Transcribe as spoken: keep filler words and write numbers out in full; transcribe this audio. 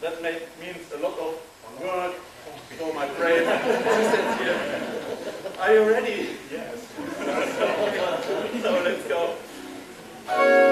That may, means a lot of work for my brain to sit here. Are you ready? Yes. So let's go.